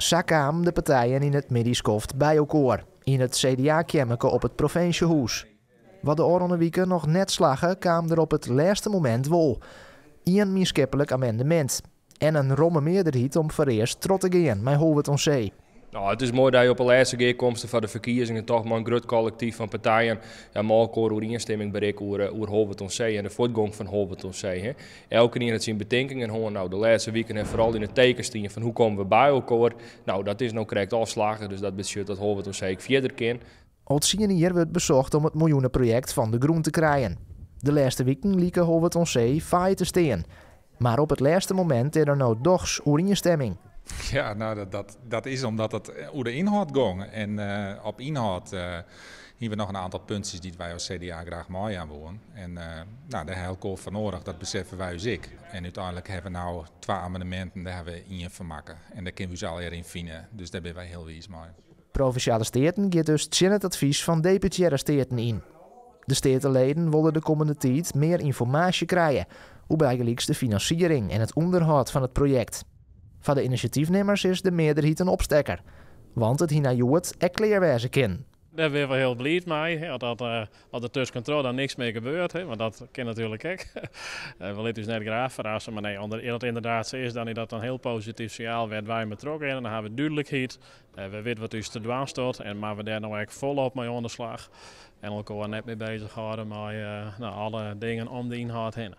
Sa kamen de partijen yn it middeisskoft by elkoar yn it CDA-keammerke op it provinsjehûs. Wat de ôfrûne wike noch net slagge, kaam der op it lêste momint wol. Ien mienskiplik amendemint en in romme mearderheid om foarearst troch te gean mei Holwert oan See. Nou, it is moai dat je op de lêste gearkomste foar de ferkiezingen toch mei in grut kollektyf fan partijen, ja, mei elkoar oerienstimming berikke oer Holwert oan See en de fuortgong fan Holwert oan See. Hè. Elkenien hat syn betinkingen hân. Nou, de lêste wiken ha foaral yn it teken stien fan hoe komme we by elkoar. Nou, dat is no krekt al slagge, dus dat betsjut dat Holwert oan See ek fierder kin. Al 10 jier wurdt besocht om it miljoeneprojekt fan de grûn te krijen. De lêste wiken like Holwert oan See faai te stean. Mar op it lêste momint is der no dochs oerienstimming. Ja, nou, dat is omdat it oer de ynhâld gong. En op ynhâld hawwe we noch in oantal puntsjes dy't wy as CDA graach meijaan woene. En nou, dêr ha elkoar foar nedich, dat beseffe wy ús ek. En úteinlik hawwe we no twa amendeminten, dêr hawwe we ien fan makke. En dêr kinne we ús allegear yn fine. Dus dêr binne wy hiel wiis mei. Provinsjale Steaten giet dus tsjin it advys fan deputearre steaten yn. De steateleden wolle de kommende tiid mear ynformaasje krije oer bygelyks de finansiering en it ûnderhâld fan it projekt. Foar de inisjatyfnimmers is de mearderheid in opstekker, want it hie nei hjoed ek klear wêze kinnen. Dêr binne we hiel bliid mei. Hè, dat der tuskentroch dan niks mear gebeurt. Hè, want dat kin natuerlik ek. We litte ús net graach ferrasse, mar nee, as it ynderdaad sa is, dan is dat in hiel posityf sinjaal wêr't wy mei trochgean. Dan hawwe we dúdlikheid, we witte wat ús te dwaan stiet en moatte we dêr no ek folop mei oan de slach. En elkoar net mear beuzich hâlde mei, nou, alle dingen om de ynhâld hinne.